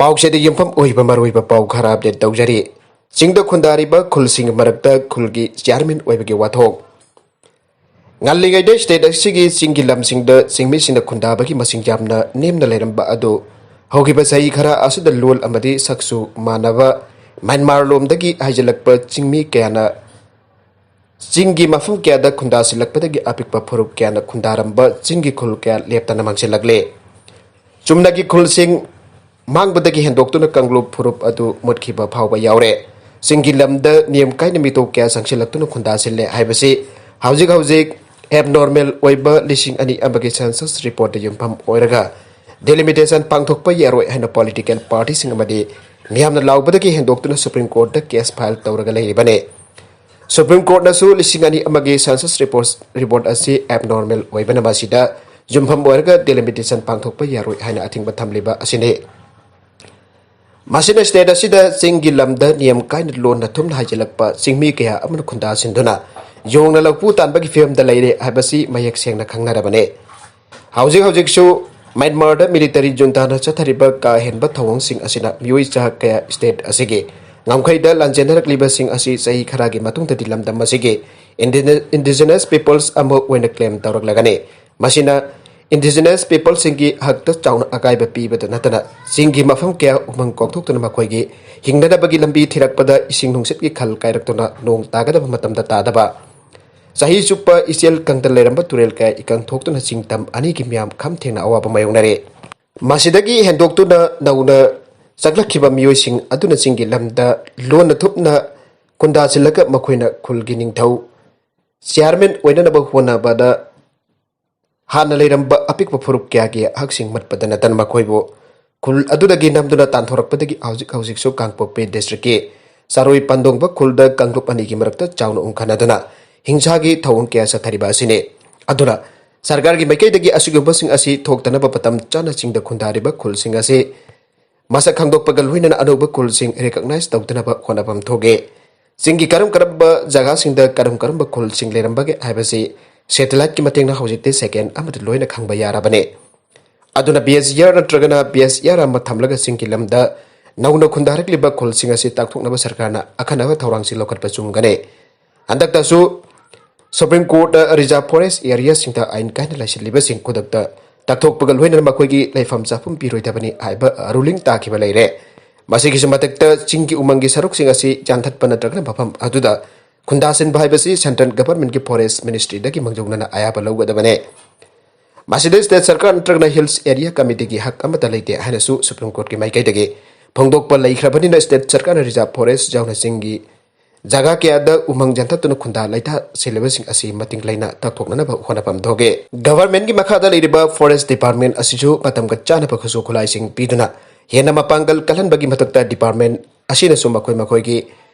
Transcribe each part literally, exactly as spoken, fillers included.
ꯄꯥꯎꯁꯦꯗ ꯌꯨꯝꯐꯝ ꯑꯣꯏꯕ ꯃꯔꯨꯑꯣꯏꯕ ꯄꯥꯎ ꯈꯔ ꯑꯞꯗꯦꯠ ꯇꯧꯖꯔꯤ꯫ ꯆꯤꯡꯗ ꯈꯨꯟꯗꯥꯔꯤꯕ ꯈꯨꯜꯁꯤꯡꯒꯤ ꯃꯔꯛꯇ ꯈꯨꯜꯒꯤ ꯆꯤꯌꯥꯔꯃꯦꯟ ꯑꯣꯏꯕꯒꯤ ꯋꯥꯊꯣꯛ꯫ ꯉꯜꯂꯤꯉꯩꯗ ꯁ꯭ꯇꯦꯠ ꯑꯁꯤꯒꯤ ꯆꯤꯡꯒꯤ ꯂꯝꯁꯤꯡꯗ ꯆꯤꯡꯃꯤꯁꯤꯡꯅ ꯈꯨꯟꯗꯥꯕꯒꯤ ꯃꯁꯤꯡ ꯌꯥꯝꯅ ꯅꯦꯝꯅ ꯂꯩꯔꯝꯕ ꯑꯗꯨ ꯍꯧꯈꯤꯕ ꯆꯍꯤ ꯈꯔ ꯑꯁꯤꯗ ꯂꯣꯜ ꯑꯃꯗꯤ ꯁꯛꯁꯨ ꯃꯥꯟꯅꯕ ꯃ꯭ꯌꯥꯟꯃꯥꯔ ꯂꯣꯝꯗꯒꯤ ꯍꯥꯏꯖꯤꯜꯂꯛꯄ ꯆꯤꯡꯃꯤ ꯀꯌꯥꯅ ꯆꯤꯡꯒꯤ ꯃꯐꯝ ꯀꯌꯥꯗ ꯈꯨꯟꯗꯥꯁꯤꯜꯂꯛꯄꯗꯒꯤ ꯑꯄꯤꯛꯄ ꯐꯨꯔꯨꯞ ꯀꯌꯥꯅ ꯈꯨꯟꯗꯥꯔꯝꯕ ꯆꯤꯡꯒꯤ ꯈꯨꯜ ꯀꯌꯥ ꯂꯦꯞꯇꯅ ꯃꯥꯡꯁꯤꯜꯂꯛꯂꯦ꯫ ꯆꯨꯝꯅꯒꯤ ꯈꯨꯜꯁꯤꯡ ꯃꯥꯡꯕꯗꯒꯤ ꯍꯦꯟꯗꯣꯛꯇꯨꯅ ꯀꯥꯡꯂꯨꯞ ꯐꯨꯔꯨꯞ ꯑꯗꯨ ꯃꯨꯠꯈꯤꯕ ꯐꯥꯎꯕ ꯌꯥꯎꯔꯦ꯫ ꯆꯤꯡꯒꯤ ꯂꯝꯗ ꯅꯤꯌꯝ ꯀꯥꯏꯅ ꯃꯤꯇꯣꯞ ꯀꯌꯥ ꯆꯪꯁꯤꯜꯂꯛꯇꯨꯅ ꯈꯨꯟꯗꯥꯁꯤꯜꯂꯦ ꯍꯥꯏꯕꯁꯤ ꯍꯧꯖꯤꯛ ꯍꯧꯖꯤꯛ ꯑꯦꯕꯅꯣꯔꯃꯦꯜ ꯑꯣꯏꯕ ꯂꯤꯁꯤꯡ ꯑꯅꯤ ꯑꯃꯒꯤ ꯁꯦꯟꯁꯁ ꯔꯤꯄꯣꯔꯠꯇ ꯌꯨꯝꯐꯝ ꯑꯣꯏꯔꯒ ꯗꯤꯂꯤꯃꯤꯇꯦꯁꯟ ꯄꯥꯡꯊꯣꯛꯄ ꯌꯥꯔꯣꯏ ꯍꯥꯏꯅ ꯄꯣꯂꯤꯇꯤꯀꯦꯜ ꯄꯥꯔꯇꯤꯁꯤꯡ ꯑꯃꯗꯤ ꯃꯤꯌꯥꯝꯅ ꯂꯥꯎꯕꯗꯒꯤ ꯍꯦꯟꯗꯣꯛꯇꯨꯅ ꯁꯨꯄ꯭ꯔꯤꯝ ꯀꯣꯔꯠꯇ ꯀꯦꯁ ꯐꯥꯏꯜ ꯇꯧꯔꯒ ꯂꯩꯔꯤꯕꯅꯤ꯫ ꯁꯨꯄ꯭ꯔꯤꯝ ꯀꯣꯔꯠꯅꯁꯨ ꯂꯤꯁꯤꯡ ꯑꯅꯤ ꯑꯃꯒꯤ ꯁꯦꯟꯁꯁ ꯔꯤꯄꯣꯔꯠ, ꯔꯤꯄꯣꯔꯠ ꯑꯁꯤ ꯑꯦꯕꯅꯣꯔꯃꯦꯜ ꯑꯣꯏꯕꯅ ꯃꯁꯤꯗ ꯌꯨꯝꯐꯝ ꯑꯣꯏꯔꯒ ꯗꯤꯂꯤꯃꯤꯇꯦꯁꯟ ꯄꯥꯡꯊꯣꯛꯄ ꯌꯥꯔꯣꯏ ꯍꯥꯏꯅ ꯑꯊꯤꯡꯕ ꯊꯝꯂꯤꯕ ꯑꯁꯤꯅꯤ꯫ ꯃꯁꯤꯅ ꯁ꯭ꯇꯦꯠ ꯑꯁꯤꯗ ꯆꯤꯡꯒꯤ ꯂꯝꯗ ꯅꯤꯌꯝ ꯀꯥꯏꯅ ꯂꯣꯟꯅ ꯊꯨꯝꯅ ꯍꯥꯏꯖꯤꯜꯂꯛꯄ ꯆꯤꯡꯃꯤ ꯀꯌꯥ ꯑꯃꯅ ꯈꯨꯟꯗꯥꯁꯤꯟꯗꯨꯅ ꯌꯣꯡꯅ ꯂꯐꯨ ꯇꯥꯟꯕꯒꯤ ꯐꯤꯕꯝꯗ ꯂꯩꯔꯦ ꯍꯥꯏꯕꯁꯤ ꯃꯌꯦꯛ ꯁꯦꯡꯅ ꯈꯪꯅꯔꯕꯅꯤ꯫ ꯍꯧꯖꯤꯛ ꯍꯧꯖꯤꯛꯁꯨ ꯃ꯭ꯌꯥꯟꯃꯥꯔꯗ ꯃꯤꯂꯤꯇꯔꯤ ꯖꯨꯟꯇꯥꯅ ꯆꯠꯊꯔꯤꯕ ꯀꯥ ꯍꯦꯟꯕ ꯊꯧꯑꯣꯡꯁꯤꯡ ꯑꯁꯤꯅ ꯃꯤꯑꯣꯏ ꯆꯥ ꯀꯌꯥ ꯁ꯭ꯇꯦꯠ ꯑꯁꯤꯒꯤ ꯉꯝꯈꯩꯗ ꯂꯥꯟꯖꯦꯟꯅꯔꯛꯂꯤꯕꯁꯤꯡ ꯑꯁꯤ ꯆꯍꯤ ꯈꯔꯒꯤ ꯃꯇꯨꯡꯗꯗꯤ ꯂꯝꯗꯝ ꯑꯁꯤꯒꯤ ꯏꯟꯗꯤꯅ-, ꯏꯟꯗꯤꯖꯤꯅꯁ ꯄꯤꯄꯜꯁ ꯑꯃ ꯑꯣꯏꯅ ꯀ꯭ꯂꯦꯝ ꯇꯧꯔꯛꯂꯒꯅꯤ꯫ ꯃꯁꯤꯅ ꯏꯟꯗꯤꯖꯤꯅꯁ ꯄꯤꯄꯜꯁꯤꯡꯒꯤ ꯍꯛꯇ ꯆꯥꯎꯅ ꯑꯀꯥꯏꯕ ꯄꯤꯕꯗ ꯅꯠꯇꯅ ꯆꯤꯡꯒꯤ ꯃꯐꯝ ꯀꯌꯥ ꯎꯃꯪ ꯀꯣꯛꯊꯣꯛꯇꯨꯅ ꯃꯈꯣꯏꯒꯤ ꯍꯤꯡꯅꯅꯕꯒꯤ ꯂꯝꯕꯤ ꯊꯤꯔꯛꯄꯗ ꯏꯁꯤꯡ ꯅꯨꯡꯁꯤꯠꯀꯤ ꯈꯜ ꯀꯥꯏꯔꯛꯇꯨꯅ ꯅꯣꯡ ꯇꯥꯒꯗꯕ ꯃꯇꯝꯗ ꯇꯥꯗꯕ, ꯆꯍꯤ ꯆꯨꯞꯄ ꯏꯆꯦꯜ ꯀꯪꯗ ꯂꯩꯔꯝꯕ ꯇꯨꯔꯦꯜ ꯀꯌꯥ ꯏꯀꯪ ꯊꯣꯛꯇꯨꯅ ꯆꯤꯡꯇꯝ ꯑꯅꯤꯒꯤ ꯃꯤꯌꯥꯝ ꯈꯝ ꯊꯦꯡꯅ ꯑꯋꯥꯕ ꯃꯥꯌꯣꯛꯅꯔꯦ꯫ ꯃꯁꯤꯗꯒꯤ ꯍꯦꯟꯗꯣꯛꯇꯨꯅ ꯅꯧꯅ ꯆꯪꯂꯛꯈꯤꯕ ꯃꯤꯑꯣꯏꯁꯤꯡ ꯑꯗꯨꯅ ꯆꯤꯡꯒꯤ ꯂꯝꯗ ꯂꯣꯟꯅ ꯊꯨꯞꯅ ꯈꯨꯟꯗꯥꯁꯤꯜꯂꯒ ꯃꯈꯣꯏꯅ ꯈꯨꯜꯒꯤ ꯅꯤꯡꯊꯧ ꯆꯤꯌꯥꯔꯃꯦꯟ ꯑꯣꯏꯅꯅꯕ ꯍꯣꯠꯅꯕꯗ ꯍꯥꯟꯅ ꯂꯩꯔꯝꯕ ꯑꯄꯤꯛꯄ ꯐꯨꯔꯨꯞ ꯀꯌꯥꯒꯤ ꯍꯛꯁꯤꯡ ꯃꯠꯄꯗ ꯅꯠꯇꯅ ꯃꯈꯣꯏꯕꯨ ꯈꯨꯜ ꯑꯗꯨꯗꯒꯤ ꯅꯝꯗꯨꯅ ꯇꯥꯟꯊꯣꯔꯛꯄꯗꯒꯤ ꯍꯧꯖꯤꯛ ꯍꯧꯖꯤꯛꯁꯨ ꯀꯥꯡꯄꯣꯛꯄꯤ ꯗꯤꯁꯇ꯭ꯔꯤꯛꯀꯤ ꯆꯥꯔꯣꯏ ꯄꯥꯟꯗꯣꯡꯕ ꯈꯨꯜꯗ ꯀꯥꯡꯂꯨꯞ ꯑꯅꯤꯒꯤ ꯃꯔꯛꯇ ꯆꯥꯎꯅ ꯎꯪꯈꯠꯅꯗꯨꯅ ꯍꯤꯡꯁꯥꯒꯤ ꯊꯧꯑꯣꯡ ꯀꯌꯥ ꯆꯠꯊꯔꯤꯕ ꯑꯁꯤꯅꯤ꯫ ꯑꯗꯨꯅ ꯁꯔꯀꯥꯔꯒꯤ ꯃꯥꯏꯀꯩꯗꯒꯤ ꯑꯁꯤꯒꯨꯝꯕꯁꯤꯡ ꯑꯁꯤ ꯊꯣꯛꯇꯅꯕ ꯃꯇꯝ ꯆꯥꯅ ꯆꯤꯡꯗ ꯈꯨꯟꯗꯥꯔꯤꯕ ꯈꯨꯜꯁꯤꯡ ꯑꯁꯤ ꯃꯁꯛ ꯈꯪꯗꯣꯛꯄꯒ ꯂꯣꯏꯅꯅ ꯑꯅꯧꯕ ꯈꯨꯜꯁꯤꯡ ꯔꯤꯀꯣꯛꯅꯥꯏꯖ ꯇꯧꯗꯅꯕ ꯍꯣꯠꯅꯐꯝ ꯊꯣꯛꯏ꯫ ꯆꯤꯡꯒꯤ ꯀꯔꯝ ꯀꯔꯝꯕ ꯖꯒꯥꯁꯤꯡꯗ ꯀꯔꯝ ꯀꯔꯝꯕ ꯈꯨꯜꯁꯤꯡ ꯂꯩꯔꯝꯕꯒꯦ ꯍꯥꯏꯕꯁꯤ ꯁꯦꯇꯦꯂꯥꯏꯠꯀꯤ ꯃꯇꯦꯡꯅ ꯍꯧꯖꯤꯛꯇꯤ ꯁꯦꯀꯦꯟ ꯑꯃꯗ ꯂꯣꯏꯅ ꯈꯪꯕ ꯌꯥꯔꯕꯅꯤ꯫ ꯑꯗꯨꯅ ꯕꯤ ꯑꯦꯁ ꯏ ꯑꯥꯔ ꯅꯠꯇ꯭ꯔꯒꯅ ꯕꯤ ꯑꯦꯁ ꯏ ꯑꯥꯔ ꯑꯃ ꯊꯝꯂꯒ ꯆꯤꯡꯒꯤ ꯂꯝꯗ ꯅꯧꯅ ꯈꯨꯟꯗꯥꯔꯛꯂꯤꯕ ꯈꯨꯜꯁꯤꯡ ꯑꯁꯤ ꯇꯥꯛꯊꯣꯛꯅꯕ ꯁꯔꯀꯥꯔꯅ ꯑꯈꯟꯅꯕ ꯊꯧꯔꯥꯡꯁꯤꯡ ꯂꯧꯈꯠꯄ ꯆꯨꯝꯒꯅꯤ꯫ ꯍꯟꯗꯛꯇꯁꯨ ꯁꯨꯄ꯭ꯔꯤꯝ ꯀꯣꯔꯠꯇ ꯔꯤꯖꯥꯔꯚ ꯐꯣꯔꯦꯁ ꯑꯦꯔꯤꯌꯥꯁꯤꯡꯗ ꯑꯥꯏꯟ ꯀꯥꯏꯅ ꯂꯩꯁꯤꯜꯂꯤꯕꯁꯤꯡ ꯈꯨꯗꯛꯇ ꯇꯥꯛꯊꯣꯛꯄꯒ ꯂꯣꯏꯅꯅ ꯃꯈꯣꯏꯒꯤ ꯂꯩꯐꯝ ꯆꯥꯐꯝ ꯄꯤꯔꯣꯏꯗꯕꯅꯤ ꯍꯥꯏꯕ ꯔꯨꯂꯤꯡ ꯇꯥꯈꯤꯕ ꯂꯩꯔꯦ꯫ ꯃꯁꯤꯒꯤꯁꯨ ꯃꯊꯛꯇ ꯆꯤꯡꯒꯤ ꯎꯃꯪꯒꯤ ꯁꯔꯨꯛꯁꯤꯡ ꯑꯁꯤ ꯌꯥꯟꯊꯠꯄ ꯅꯠꯇ꯭ꯔꯒꯅ ꯃꯐꯝ ꯑꯗꯨꯗ ꯈꯨꯟꯗꯥꯁꯤꯟꯕ ꯍꯥꯏꯕꯁꯤ ꯁꯦꯟꯇ꯭ꯔꯦꯜ ꯒꯚꯔꯟꯃꯦꯟꯠꯀꯤ ꯐꯣꯔꯦꯁ ꯃꯤꯅꯤꯁꯇ꯭ꯔꯤꯗꯒꯤ ꯃꯥꯡꯖꯧꯅꯅ ꯑꯌꯥꯕ ꯂꯧꯒꯗꯕꯅꯤ꯫ ꯃꯁꯤꯗ ꯁ꯭ꯇꯦꯠ ꯁꯔꯀꯥꯔ ꯅꯠꯇ꯭ꯔꯒꯅ ꯍꯤꯜꯁ ꯑꯦꯔꯤꯌꯥ ꯀꯃꯤꯇꯤꯒꯤ ꯍꯛ ꯑꯃꯠꯇ ꯂꯩꯇꯦ ꯍꯥꯏꯅꯁꯨ ꯁꯨꯄ꯭ꯔꯤꯝ ꯀꯣꯔꯠꯀꯤ ꯃꯥꯏꯀꯩꯗꯒꯤ ꯐꯣꯡꯗꯣꯛꯄ ꯂꯩꯈ꯭ꯔꯕꯅꯤꯅ ꯁ꯭ꯇꯦꯠ ꯁꯔꯀꯥꯔꯅ ꯔꯤꯖꯥꯔꯚ ꯐꯣꯔꯦꯁ ꯌꯥꯎꯅ ꯆꯤꯡꯒꯤ ꯖꯒꯥ ꯀꯌꯥꯗ ꯎꯃꯪ ꯌꯥꯟꯊꯠꯇꯨꯅ ꯈꯨꯟꯗꯥ ꯂꯩꯇꯥ ꯁꯤꯜꯂꯤꯕꯁꯤꯡ ꯑꯁꯤ ꯃꯇꯤꯡ ꯂꯩꯅ ꯇꯥꯛꯊꯣꯛꯅꯅꯕ ꯍꯣꯠꯅꯐꯝ ꯊꯣꯛꯏ꯫ ꯒꯚꯔꯟꯃꯦꯟꯠꯀꯤ ꯃꯈꯥꯗ ꯂꯩꯔꯤꯕ ꯐꯣꯔꯦꯁ ꯗꯤꯄꯥꯔꯠꯃꯦꯟꯠ ꯑꯁꯤꯁꯨ ꯃꯇꯝꯒ ꯆꯥꯅꯕ ꯈꯨꯠꯁꯨ ꯈꯨꯠꯂꯥꯏꯁꯤꯡ ꯄꯤꯗꯨꯅ ꯍꯦꯟꯅ ꯃꯄꯥꯡꯒꯜ ꯀꯜꯍꯟꯕꯒꯤ ꯃꯊꯛꯇ ꯗꯤꯄꯥꯔꯠꯃꯦꯟꯠ ꯑꯁꯤꯅꯁꯨ ꯃꯈꯣꯏ ꯃꯈꯣꯏꯒꯤ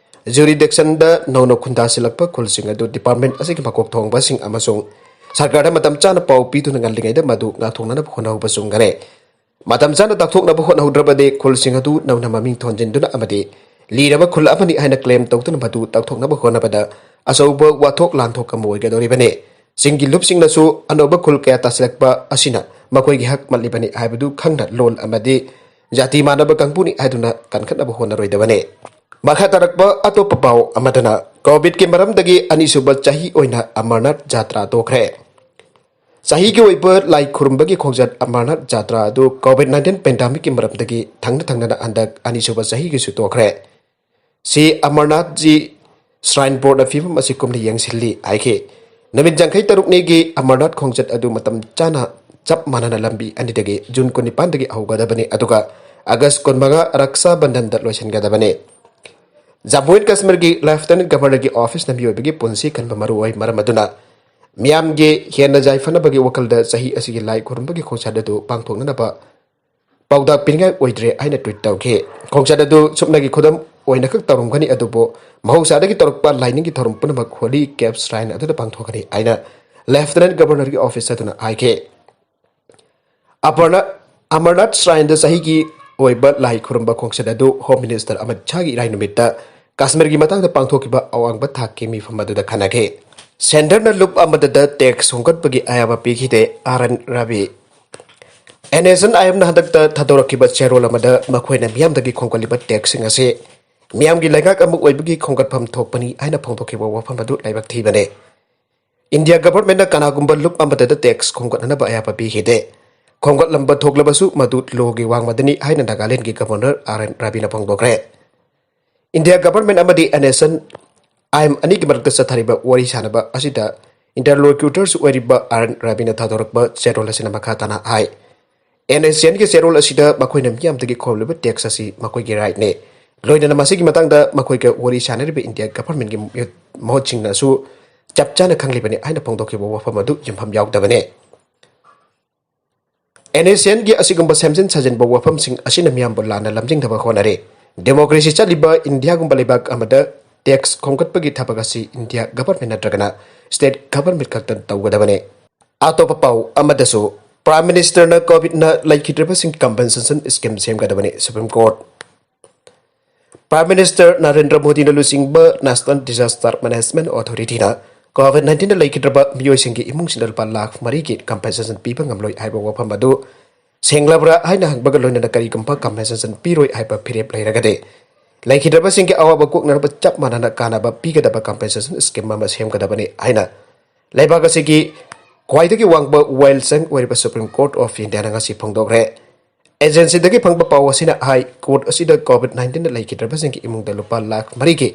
ꯖꯨꯔꯤꯗꯤꯛꯁꯟꯗ ꯅꯧꯅ ꯈꯨꯟꯗꯥꯁꯤꯜꯂꯛꯄ ꯈꯨꯜꯁꯤꯡ ꯑꯗꯨ ꯗꯤꯄꯥꯔꯠꯃꯦꯟꯠ ꯑꯁꯤꯒꯤ ꯃꯀꯣꯛ ꯊꯣꯡꯕꯁꯤꯡ ꯑꯃꯁꯨꯡ ꯁꯔꯀꯥꯔꯗ ꯃꯇꯝ ꯆꯥꯅ ꯄꯥꯎ ꯄꯤꯗꯨꯅ ꯉꯜꯂꯤꯉꯩꯗ ꯃꯗꯨ ꯉꯥꯛꯊꯣꯛꯅꯅꯕ ꯍꯣꯠꯅꯍꯧꯕ ꯆꯨꯝꯒꯅꯤ꯫ ꯃꯇꯝ ꯆꯥꯅ ꯇꯥꯛꯊꯣꯛꯅꯕ ꯍꯣꯠꯅꯍꯧꯗ꯭ꯔꯕꯗꯤ ꯈꯨꯜꯁꯤꯡ ꯑꯗꯨ ꯅꯧꯅ ꯃꯃꯤꯡ ꯊꯣꯟꯖꯤꯟꯗꯨꯅ ꯑꯃꯗꯤ ꯂꯤꯔꯕ ꯈꯨꯜ ꯑꯃꯅꯤ ꯍꯥꯏꯅ ꯀ꯭ꯂꯦꯝ ꯇꯧꯗꯨꯅ ꯃꯗꯨ ꯇꯥꯛꯊꯣꯛꯅꯕ ꯍꯣꯠꯅꯕꯗ ꯑꯆꯧꯕ ꯋꯥꯊꯣꯛ ꯂꯥꯟꯊꯣꯛ ꯑꯃ ꯑꯣꯏꯒꯗꯧꯔꯤꯕꯅꯤ꯫ ꯆꯤꯡꯒꯤ ꯂꯨꯞꯁꯤꯡꯅꯁꯨ ꯑꯅꯧꯕ ꯈꯨꯜ ꯀꯌꯥ ꯇꯥꯁꯤꯜꯂꯛꯄ ꯑꯁꯤꯅ ꯃꯈꯣꯏꯒꯤ ꯍꯛ ꯃꯠꯂꯤꯕꯅꯤ ꯍꯥꯏꯕꯗꯨ ꯈꯪꯅ ꯂꯣꯜ ꯑꯃꯗꯤ ꯖꯥꯇꯤ ꯃꯥꯟꯅꯕ ꯀꯥꯡꯕꯨꯅꯤ ꯍꯥꯏꯗꯨꯅ ꯀꯟꯈꯠꯅꯕ ꯍꯣꯠꯅꯔꯣꯏꯗꯕꯅꯤ꯫ ꯃꯈꯥ ꯇꯥꯔꯛꯄ ꯑꯇꯣꯞꯄ ꯄꯥꯎ ꯑꯃꯗꯅ ꯀꯣꯚꯤꯗꯀꯤ ꯃꯔꯝꯗꯒꯤ ꯑꯅꯤꯁꯨꯕ ꯆꯍꯤ ꯑꯣꯏꯅ ꯑꯃꯔꯅꯥꯊ ꯖꯥꯇ꯭ꯔꯥ ꯇꯣꯛꯈ꯭ꯔꯦ꯫ ꯆꯍꯤꯒꯤ ꯑꯣꯏꯕ ꯂꯥꯏ ꯈꯨꯔꯨꯝꯕꯒꯤ ꯈꯣꯡꯆꯠ ꯑꯃꯔꯅꯥꯊ ꯖꯥꯇ꯭ꯔꯥ ꯑꯗꯨ ꯀꯣꯚꯤꯗ ꯅꯥꯏꯟꯇꯤꯟ ꯄꯦꯟꯗꯥꯃꯤꯛꯀꯤ ꯃꯔꯝꯗꯒꯤ ꯊꯪꯅ ꯊꯪꯅꯅ ꯍꯟꯗꯛ ꯑꯅꯤꯁꯨꯕ ꯆꯍꯤꯒꯤꯁꯨ ꯇꯣꯛꯈ꯭ꯔꯦ꯫ ꯁꯤ ꯑꯃꯔꯅꯥꯊꯖꯤ ꯁ꯭ꯔꯥꯏꯟ ꯕꯣꯔꯗꯅ ꯐꯤꯕꯝ ꯑꯁꯤ ꯀꯨꯝꯅ ꯌꯦꯡꯁꯤꯜꯂꯤ ꯍꯥꯏꯈꯤ꯫ ꯅꯨꯃꯤꯠ ꯌꯥꯡꯈꯩ ꯇꯔꯨꯛꯅꯤꯒꯤ ꯑꯃꯔꯅꯥꯊ ꯈꯣꯡꯆꯠ ꯑꯗꯨ ꯃꯇꯝ ꯆꯥꯅ ꯆꯞ ꯃꯥꯟꯅꯅ ꯂꯝꯕꯤ ꯑꯅꯤꯗꯒꯤ ꯖꯨꯟ ꯀꯨꯟꯅꯤꯄꯥꯟꯗꯒꯤ ꯍꯧꯒꯗꯕꯅꯤ, ꯑꯗꯨꯒ ꯑꯥꯒꯁ ꯀꯨꯟꯃꯉꯥ ꯔꯛꯁꯥ ꯕꯟꯙꯟꯗ ꯂꯣꯏꯁꯤꯟꯒꯗꯕꯅꯤ꯫ ꯖꯝꯃꯨ ꯑꯦꯟ ꯀꯥꯁꯃꯤꯔꯒꯤ ꯂꯦꯐꯇꯦꯅꯦꯟꯠ ꯒꯚꯔꯅꯔꯒꯤ ꯑꯣꯐꯤꯁꯅ ꯃꯤꯑꯣꯏꯕꯒꯤ ꯄꯨꯟꯁꯤ ꯀꯟꯕ ꯃꯔꯨꯑꯣꯏ꯫ ꯃꯔꯝ ꯑꯗꯨꯅ ꯃꯤꯌꯥꯝꯒꯤ ꯍꯦꯟꯅ ꯌꯥꯏꯐꯅꯕꯒꯤ ꯋꯥꯈꯜꯗ ꯆꯍꯤ ꯑꯁꯤꯒꯤ ꯂꯥꯏ ꯈꯨꯔꯨꯝꯕꯒꯤ ꯈꯣꯡꯆꯠ ꯑꯗꯨ ꯄꯥꯡꯊꯣꯛꯅꯅꯕ ꯄꯥꯎꯇꯥꯛ ꯄꯤꯅꯤꯡꯉꯥꯏ ꯑꯣꯏꯗ꯭ꯔꯦ ꯍꯥꯏꯅ ꯇ꯭ꯋꯤꯠ ꯇꯧꯈꯤ꯫ ꯈꯣꯡꯆꯠ ꯑꯗꯨ ꯁꯨꯞꯅꯒꯤ ꯈꯨꯗꯝ ꯑꯣꯏꯅꯈꯛ ꯇꯧꯔꯝꯒꯅꯤ, ꯑꯗꯨꯕꯨ ꯃꯍꯧꯁꯥꯗꯒꯤ ꯇꯧꯔꯛꯄ ꯂꯥꯏꯅꯤꯡꯒꯤ ꯊꯧꯔꯝ ꯄꯨꯝꯅꯃꯛ ꯍꯣꯂꯤ ꯀꯦꯞ ꯁ꯭ꯔꯥꯏꯟ ꯑꯗꯨꯗ ꯄꯥꯡꯊꯣꯛꯀꯅꯤ ꯍꯥꯏꯅ ꯂꯦꯐꯇꯦꯅꯦꯟꯠ ꯒꯚꯔꯅꯔꯒꯤ ꯑꯣꯐꯤꯁ ꯑꯗꯨꯅ ꯍꯥꯏꯈꯤ꯫ ꯑꯃꯔꯅꯥꯊ, ꯑꯃꯔꯅꯥꯊ ꯁ꯭ꯔꯥꯏꯟꯗ ꯆꯍꯤꯒꯤ ꯑꯣꯏꯕ ꯂꯥꯏ ꯈꯨꯔꯨꯝꯕ ꯈꯣꯡꯆꯠ ꯑꯗꯨ ꯍꯣꯝ ꯃꯤꯅꯤꯁꯇꯔ ꯑꯃꯤꯠ ꯁꯥꯍꯒꯤ ꯏꯔꯥꯏ ꯅꯨꯃꯤꯠꯇ ꯀꯥꯁꯃꯤꯔꯒꯤ ꯃꯇꯥꯡꯗ ꯄꯥꯡꯊꯣꯛꯈꯤꯕ ꯑꯋꯥꯡꯕ ꯊꯥꯛꯀꯤ ꯃꯤꯐꯝ ꯑꯗꯨꯗ ꯈꯟꯅꯈꯤ꯫ ꯁꯦꯟꯇꯔꯅ ꯂꯨꯞ ꯑꯃꯗꯗ ꯇꯦꯛꯁ ꯍꯣꯡꯒꯠꯄꯒꯤ ꯑꯌꯥꯕ ꯄꯤꯈꯤꯗꯦ, R N Ravi. N S C N I ꯍꯟꯗꯛꯇ ꯊꯥꯗꯣꯔꯛꯈꯤꯕ ꯆꯦꯔꯣꯜ ꯑꯃꯗ ꯃꯈꯣꯏꯅ ꯃꯤꯌꯥꯝꯗꯒꯤ ꯈꯣꯝꯒꯠꯂꯤꯕ ꯇꯦꯛꯁꯁꯤꯡ ꯑꯁꯤ ꯃꯤꯌꯥꯝꯒꯤ ꯂꯩꯉꯥꯛ ꯑꯃ ꯑꯣꯏꯕꯒꯤ ꯈꯣꯝꯒꯠꯐꯝ ꯊꯣꯛꯄꯅꯤ ꯍꯥꯏꯅ ꯐꯣꯡꯗꯣꯛꯈꯤꯕ ꯋꯥꯐꯝ ꯑꯗꯨ ꯂꯥꯏꯕꯛ ꯊꯤꯕꯅꯤ꯫ ꯏꯟꯗꯤꯌꯥ ꯒꯚꯔꯟꯃꯦꯟꯠꯅ ꯀꯅꯥꯒꯨꯝꯕ ꯂꯨꯞ ꯑꯃꯠꯇꯗ ꯇꯦꯛꯁ ꯈꯣꯝꯒꯠꯅꯅꯕ ꯑꯌꯥꯕ ꯄꯤꯈꯤꯗꯦ꯫ ꯈꯣꯝꯒꯠꯂꯝꯕ ꯊꯣꯛꯂꯕꯁꯨ ꯃꯗꯨ ꯂꯣꯒꯤ ꯋꯥꯡꯃꯗꯅꯤ ꯍꯥꯏꯅ ꯅꯥꯒꯥꯂꯦꯟꯗꯒꯤ ꯒꯚꯔꯅꯔ ꯑꯥꯔ ꯑꯦꯟ ꯔꯕꯤꯅ ꯐꯣꯡꯗꯣꯛꯈ꯭ꯔꯦ꯫ ꯏꯟꯗꯤꯌꯥ ꯒꯚꯔꯟꯃꯦꯟꯠ ꯑꯃꯗꯤ N S C N I M ꯃꯔꯛꯇ ꯆꯠꯊꯔꯤꯕ ꯋꯥꯔꯤ ꯁꯥꯅꯕ ꯑꯁꯤꯗ ꯏꯟꯇꯔꯂꯣꯀ꯭ꯌꯨꯇꯔꯁꯨ ꯑꯣꯏꯔꯤꯕ ꯑꯥꯔ ꯑꯦꯟ ꯔꯕꯤꯅ ꯊꯥꯗꯣꯔꯛꯄ ꯆꯦꯔꯣꯜ ꯑꯁꯤꯅ ꯃꯈꯥ ꯇꯥꯅ ꯍꯥꯏ, ꯑꯦꯟ ꯑꯦꯁ ꯑꯦꯟꯒꯤ ꯆꯦꯔꯣꯜ ꯑꯁꯤꯗ ꯃꯈꯣꯏꯅ ꯃꯤꯌꯥꯝꯗꯒꯤ ꯈꯣꯝꯂꯤꯕ ꯇꯦꯛꯁ ꯑꯁꯤ ꯃꯈꯣꯏꯒꯤ ꯔꯥꯏꯠꯅꯤ꯫ ꯂꯣꯏꯅꯅ ꯃꯁꯤꯒꯤ ꯃꯇꯥꯡꯗ ꯃꯈꯣꯏꯒ ꯋꯥꯔꯤ ꯁꯥꯅꯔꯤꯕ ꯏꯟꯗꯤꯌꯥ ꯒꯚꯔꯟꯃꯦꯟꯠꯀꯤ ꯃꯍꯨꯠꯁꯤꯡꯅꯁꯨ ꯆꯞ ꯆꯥꯅ ꯈꯪꯂꯤꯕꯅꯤ ꯍꯥꯏꯅ ꯐꯣꯡꯗꯣꯛꯈꯤꯕ ꯋꯥꯐꯝ ꯑꯗꯨ ꯌꯨꯝꯐꯝ ꯌꯥꯎꯗꯕꯅꯤ꯫ ꯑꯦꯟ ꯑꯦꯁ ꯑꯦꯟꯒꯤ ꯑꯁꯤꯒꯨꯝꯕ ꯁꯦꯝꯖꯤꯟ ꯁꯥꯖꯤꯟꯕ ꯋꯥꯐꯝꯁꯤꯡ ꯑꯁꯤꯅ ꯃꯤꯌꯥꯝꯕꯨ ꯂꯥꯟꯅ ꯂꯝꯖꯤꯡꯅꯕ ꯍꯣꯠꯅꯔꯤ꯫ ꯗꯦꯃꯣꯀ꯭ꯔꯦꯁꯤ ꯆꯠꯂꯤꯕ ꯏꯟꯗꯤꯌꯥꯒꯨꯝꯕ ꯂꯩꯕꯥꯛ ꯑꯃꯗ ꯇꯦꯛꯁ ꯈꯣꯝꯒꯠꯄꯒꯤ ꯊꯕꯛ ꯑꯁꯤ ꯏꯟꯗꯤꯌꯥ ꯒꯚꯔꯟꯃꯦꯟꯠ ꯅꯠꯇ꯭ꯔꯒꯅ ꯁ꯭ꯇꯦꯠ ꯒꯚꯔꯟꯃꯦꯟꯠ ꯈꯛꯇꯅ ꯇꯧꯒꯗꯕꯅꯤ꯫ ꯑꯇꯣꯞꯄ ꯄꯥꯎ ꯑꯃꯗꯁꯨ, ꯄ꯭ꯔꯥꯏꯝ ꯃꯤꯅꯤꯁꯇꯔꯅ ꯀꯣꯚꯤꯗꯅ ꯂꯩꯈꯤꯗ꯭ꯔꯕꯁꯤꯡ ꯀꯝꯄꯦꯟꯁꯦꯁꯟ ꯁ꯭ꯀꯤꯝ ꯁꯦꯝꯒꯗꯕꯅꯤ, supreme court. Prime minister Narendra ꯃꯣꯗꯤꯅ ꯂꯨꯆꯤꯡꯕ ꯅꯦꯁꯅꯦꯜ ꯗꯤꯖꯥꯁꯇꯔ ꯃꯦꯅꯦꯖꯃꯦꯟꯠ ꯑꯣꯊꯣꯔꯤꯇꯤꯅ ꯀꯣꯚꯤꯗ ꯅꯥꯏꯟꯇꯤꯟꯗ ꯂꯩꯈꯤꯗ꯭ꯔꯕ ꯃꯤꯑꯣꯏꯁꯤꯡꯒꯤ ꯏꯃꯨꯡꯁꯤꯡꯗ ꯂꯨꯄꯥ ꯂꯥꯈ ꯃꯔꯤꯒꯤ ꯀꯝꯄꯦꯟꯁꯦꯁꯟ ꯄꯤꯕ ꯉꯝꯂꯣꯏ ꯍꯥꯏꯕ ꯋꯥꯐꯝ ꯑꯗꯨ ꯁꯦꯡꯂꯕ꯭ꯔꯥ ꯍꯥꯏꯅ ꯍꯪꯕꯒ ꯂꯣꯏꯅꯅ ꯀꯔꯤꯒꯨꯝꯕ ꯀꯝꯄꯦꯟꯁꯦꯁꯟ ꯄꯤꯔꯣꯏ ꯍꯥꯏꯕ ꯐꯤꯔꯦꯞ ꯂꯩꯔꯒꯗꯤ ꯂꯩꯈꯤꯗ꯭ꯔꯕꯁꯤꯡꯒꯤ ꯑꯋꯥꯕ ꯀꯣꯛꯅꯅꯕ ꯆꯞ ꯃꯥꯟꯅꯅ ꯀꯥꯟꯅꯕ ꯄꯤꯒꯗꯕ ꯀꯝꯄꯦꯟꯁꯦꯁꯟ ꯁ꯭ꯀꯤꯝ ꯑꯃ ꯁꯦꯝꯒꯗꯕꯅꯤ ꯍꯥꯏꯅ ꯂꯩꯕꯥꯛ ꯑꯁꯤꯒꯤ ꯈ꯭ꯋꯥꯏꯗꯒꯤ ꯋꯥꯡꯕ ꯋꯥꯌꯦꯜꯁꯪ ꯑꯣꯏꯔꯤꯕ ꯁꯨꯄ꯭ꯔꯤꯝ ꯀꯣꯔꯠ ꯑꯣꯐ ꯏꯟꯗꯤꯌꯥꯅ ꯉꯁꯤ ꯐꯣꯡꯗꯣꯛꯈ꯭ꯔꯦ꯫ ꯑꯦꯖꯦꯟꯁꯤꯗꯒꯤ ꯐꯪꯕ ꯄꯥꯎ ꯑꯁꯤꯅ ꯍꯥꯏ, ꯀꯣꯔꯠ ꯑꯁꯤꯗ ꯀꯣꯚꯤꯗ ꯅꯥꯏꯟꯇꯤꯟꯗ ꯂꯩꯈꯤꯗ꯭ꯔꯕꯁꯤꯡꯒꯤ ꯏꯃꯨꯡꯗ ꯂꯨꯄꯥ ꯂꯥꯈ ꯃꯔꯤꯒꯤ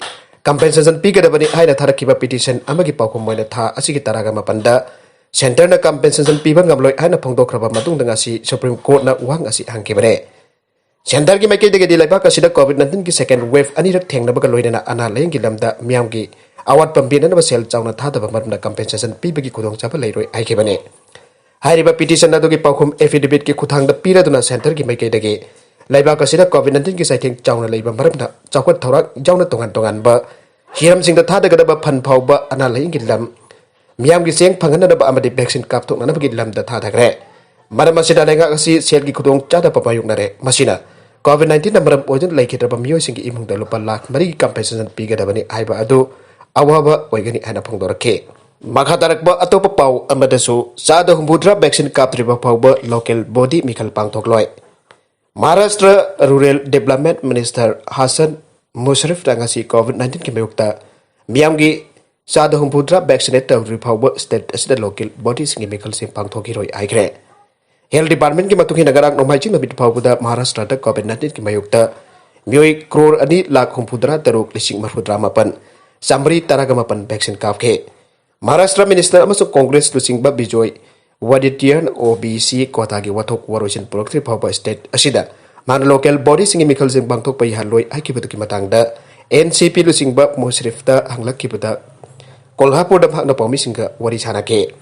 ꯀꯝꯄꯦꯟꯁꯦꯁꯟ ꯄꯤꯒꯗꯕꯅꯤ ꯍꯥꯏꯅ ꯊꯥꯔꯛꯈꯤꯕ ꯄꯤꯇꯤꯁꯟ ꯑꯃꯒꯤ ꯄꯥꯎꯈꯨꯝ ꯑꯣꯏꯅ ꯊꯥ ꯑꯁꯤꯒꯤ ꯇꯔꯥꯒ ꯃꯥꯄꯟꯗ ꯁꯦꯟꯇꯔꯅ ꯀꯝꯄꯦꯟꯁꯦꯁꯟ ꯄꯤꯕ ꯉꯝꯂꯣꯏ ꯍꯥꯏꯅ ꯐꯣꯡꯗꯣꯛꯈ꯭ꯔꯕ ꯃꯇꯨꯡꯗ ꯉꯁꯤ ꯁꯨꯄ꯭ꯔꯤꯝ ꯀꯣꯔꯠꯅ ꯋꯥꯍꯪ ꯑꯁꯤ ꯍꯪꯈꯤꯕꯅꯦ꯫ ꯁꯦꯟꯇꯔꯒꯤ ꯃꯥꯏꯀꯩꯗꯒꯤꯗꯤ ꯂꯩꯕꯥꯛ ꯑꯁꯤꯗ ꯀꯣꯚꯤꯗ ꯅꯥꯏꯟꯇꯤꯟꯒꯤ ꯁꯦꯀꯦꯟ ꯋꯦꯚ ꯑꯅꯤꯔꯛ ꯊꯦꯡꯅꯕꯒ ꯂꯣꯏꯅꯅ ꯑꯅꯥ ꯂꯥꯌꯦꯡꯒꯤ ꯂꯝꯗ ꯃꯤꯌꯥꯝꯒꯤ ꯑꯋꯥꯠꯄ ꯃꯦꯟꯅꯅꯕ ꯁꯦꯜ ꯆꯥꯎꯅ ꯊꯥꯗꯕ ꯃꯔꯝꯅ ꯀꯝꯄꯦꯟꯁꯦꯁꯟ ꯄꯤꯕꯒꯤ ꯈꯨꯗꯣꯡꯆꯥꯕ ꯂꯩꯔꯣꯏ ꯍꯥꯏꯈꯤꯕꯅꯤ꯫ ꯍꯥꯏꯔꯤꯕ ꯄꯤꯇꯤꯁꯟ ꯑꯗꯨꯒꯤ ꯄꯥꯎꯈꯨꯝ ꯑꯦꯐꯤꯗꯦꯚꯤꯠꯀꯤ ꯈꯨꯠꯊꯥꯡꯗ ꯄꯤꯔꯗꯨꯅ ꯁꯦꯟꯇꯔꯒꯤ ꯃꯥꯏꯀꯩꯗꯒꯤ ꯂꯩꯕꯥꯛ ꯑꯁꯤꯗ ꯀꯣꯚꯤꯗ ꯅꯥꯏꯟꯇꯤꯟꯒꯤ ꯆꯩꯊꯦꯡ ꯆꯥꯎꯅ ꯂꯩꯕ ꯃꯔꯝꯅ ꯆꯥꯎꯈꯠ ꯊꯧꯔꯥꯡ ꯌꯥꯎꯅ ꯇꯣꯉꯥꯟ ꯇꯣꯉꯥꯟꯕ ꯍꯤꯔꯝꯁꯤꯡꯗ ꯊꯥꯗꯒꯗꯕ ꯐꯟ ꯐꯥꯎꯕ ꯑꯅꯥ ꯂꯥꯌꯦꯡꯒꯤ ꯂꯝ, ꯃꯤꯌꯥꯝꯒꯤ ꯆꯦꯡ ꯐꯪꯍꯟꯅꯅꯕ ꯑꯃꯗꯤ ꯚꯦꯛꯁꯤꯟ ꯀꯥꯞꯊꯣꯛꯅꯅꯕꯒꯤ ꯂꯝꯗ ꯊꯥꯗꯈ꯭ꯔꯦ꯫ ꯃꯔꯝ ꯑꯁꯤꯅ ꯂꯩꯉꯥꯛ ꯑꯁꯤ ꯁꯦꯜꯒꯤ ꯈꯨꯗꯣꯡ ꯆꯥꯗꯕ ꯃꯥꯌꯣꯛꯅꯔꯦ꯫ ꯃꯁꯤꯅ ꯀꯣꯚꯤꯗ ꯅꯥꯏꯟꯇꯤꯟꯅ ꯃꯔꯝ ꯑꯣꯏꯗꯨꯅ ꯂꯩꯈꯤꯗ꯭ꯔꯕ ꯃꯤꯑꯣꯏꯁꯤꯡꯒꯤ ꯏꯃꯨꯡꯗ ꯂꯨꯄꯥ ꯂꯥꯈ ꯃꯔꯤꯒꯤ ꯀꯝꯄꯦꯟꯁꯦꯁꯟ ꯄꯤꯒꯗꯕꯅꯤ ꯍꯥꯏꯕ ꯑꯗꯨ ꯑꯋꯥꯕ ꯑꯣꯏꯒꯅꯤ ꯍꯥꯏꯅ ꯐꯣꯡꯗꯣꯔꯛꯈꯤ꯫ ꯃꯈꯥ ꯇꯥꯔꯛꯄ ꯑꯇꯣꯞꯄ ꯄꯥꯎ ꯑꯃꯗꯁꯨ, ꯆꯥꯗ ꯍꯨꯝꯐꯨꯇꯔꯥ vaccine ꯀꯥꯞꯇ꯭ꯔꯤꯕ ꯐꯥꯎꯕ local body ꯃꯤꯈꯜ ꯄꯥꯡꯊꯣꯛꯂꯣꯏ꯫ Maharashtra Rural Development Minister Hasan ꯃꯨꯁꯔꯤꯐꯅ ꯉꯁꯤ COVID nineteenꯒꯤ ꯃꯥꯌꯣꯛꯇ ꯃꯤꯌꯥꯝꯒꯤ ꯆꯥꯗ ꯍꯨꯝꯐꯨꯇꯔꯥ vaccinate ꯇꯧꯗ꯭ꯔꯤ ꯐꯥꯎꯕ state ꯑꯁꯤꯗ local bodyꯁꯤꯡꯒꯤ ꯃꯤꯈꯜꯁꯤꯡ ꯄꯥꯡꯊꯣꯛꯈꯤꯔꯣꯏ ꯍꯥꯏꯈ꯭ꯔꯦ꯫ Health Departmentꯀꯤ ꯃꯇꯨꯡ ꯏꯟꯅ, ꯉꯔꯥꯡ ꯅꯣꯡꯃꯥꯏꯖꯤꯡ ꯅꯨꯃꯤꯠ ꯐꯥꯎꯕꯗ ꯃꯍꯥꯔꯥꯁꯇ꯭ꯔꯗ COVID nineteenꯒꯤ ꯃꯥꯌꯣꯛꯇ ꯃꯤꯑꯣꯏ crore ꯑꯅꯤ ꯂꯥꯈ ꯍꯨꯝꯐꯨꯇꯔꯥ ꯇꯔꯨꯛ ꯂꯤꯁꯤꯡ ꯃꯔꯤꯐꯨꯇꯔꯥ ꯃꯥꯄꯟ ꯆꯥꯃꯔꯤ ꯇꯔꯥꯒ ꯃꯥꯄꯟ vaccine ꯀꯥꯞꯈꯤ꯫ ꯃꯍꯥꯔꯥꯁꯇ꯭ꯔ Minister ꯑꯃꯁꯨꯡ Congress ꯂꯨꯆꯤꯡꯕ ꯕꯤꯖꯣꯏ ꯋꯥꯗꯤꯇꯤꯌꯥꯟ OBC quotaꯒꯤ ꯋꯥꯊꯣꯛ ꯋꯥꯔꯣꯏꯁꯤꯟ ꯄꯨꯔꯛꯇ꯭ꯔꯤ ꯐꯥꯎꯕ state ꯑꯁꯤꯗ ꯃꯥꯅ local bodyꯁꯤꯡꯒꯤ ꯃꯤꯈꯜꯁꯤꯡ ꯄꯥꯡꯊꯣꯛꯄ ꯌꯥꯍꯜꯂꯣꯏ ꯍꯥꯏꯈꯤꯕꯗꯨꯒꯤ ꯃꯇꯥꯡꯗ NCP ꯂꯨꯆꯤꯡꯕ ꯃꯨꯁꯔꯤꯐꯇ ꯍꯪꯂꯛꯈꯤꯕꯗ, ꯀꯣꯜꯍꯥꯄꯨꯔꯗ ꯃꯍꯥꯛꯅ ꯄꯥꯎꯃꯤꯁꯤꯡꯒ ꯋꯥꯔꯤ ꯁꯥꯟꯅꯈꯤ꯫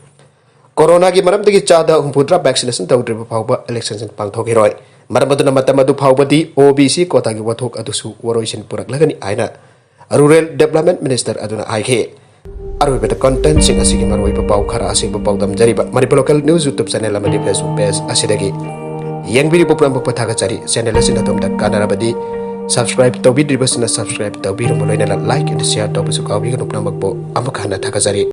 Coronaꯒꯤ ꯃꯔꯝꯗꯒꯤ ꯆꯥꯗ ꯍꯨꯝꯐꯨꯇꯔꯥ vaccination ꯇꯧꯗ꯭ꯔꯤꯕ ꯐꯥꯎꯕ electionꯁꯤꯡ ꯄꯥꯡꯊꯣꯛꯈꯤꯔꯣꯏ꯫ ꯃꯔꯝ ꯑꯗꯨꯅ ꯃꯇꯝ ꯑꯗꯨ ꯐꯥꯎꯕꯗꯤ OBC quotaꯒꯤ ꯋꯥꯊꯣꯛ ꯑꯗꯨꯁꯨ ꯋꯥꯔꯣꯏꯁꯤꯟ ꯄꯨꯔꯛꯂꯒꯅꯤ ꯍꯥꯏꯅ Rural Development Minister ꯑꯗꯨꯅ ꯍꯥꯏꯈꯤ꯫ ꯑꯔꯣꯏꯕꯗ contentꯁꯤꯡ ꯑꯁꯤꯒꯤ ꯃꯔꯨꯑꯣꯏꯕ ꯄꯥꯎ ꯈꯔ ꯑꯁꯤꯒꯨꯝꯕ ꯄꯥꯎꯗꯝꯖꯔꯤꯕ Manipur Local News YouTube channel ꯑꯃꯗꯤ Facebook page ꯑꯁꯤꯗꯒꯤ ꯌꯦꯡꯕꯤꯔꯤꯕ ꯄꯨꯝꯅꯃꯛꯄꯨ ꯊꯥꯒꯠꯆꯔꯤ꯫ Channel ꯑꯁꯤꯅ ꯑꯗꯣꯝꯗ ꯀꯥꯟꯅꯔꯕꯗꯤ subscribe ꯇꯧꯕꯤꯗ꯭ꯔꯤꯕꯁꯤꯡꯅ subscribe ꯇꯧꯕꯤꯔꯝꯕ ꯂꯣꯏꯅꯅ like and share ꯇꯧꯕꯁꯨ ꯀꯥꯎꯕꯤꯒꯅꯨ꯫ ꯄꯨꯝꯅꯃꯛꯄꯨ ꯑꯃꯨꯛ ꯍꯟꯅ ꯊꯥꯒꯠꯆꯔꯤ꯫